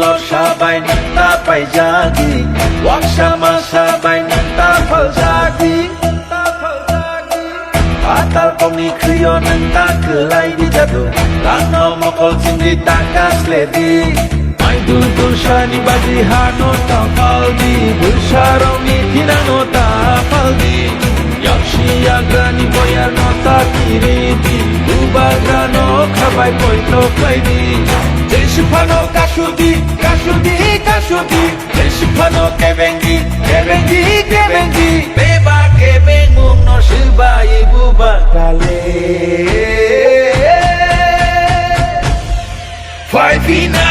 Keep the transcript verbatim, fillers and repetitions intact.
Lorsa bai nwng ta paijak di, waksa masa bai nwng ta phaljak di. Patal kokni khwio nwng ta kwlai di jadu, langno mokol chindi ta kasle di. Mai dul dul sani baji hano ta pal di, bwsarokni thinangno ta pal di. Yaksi yagrani boyarno ta kiri di, bubagrano khabai poito khlai di. Jesu phano kasudi, kasudi, kasudi. Jesu phano kebengdi, kebengdi, kebengdi. Beba kebengmungno swbai bubagrale. Phai phina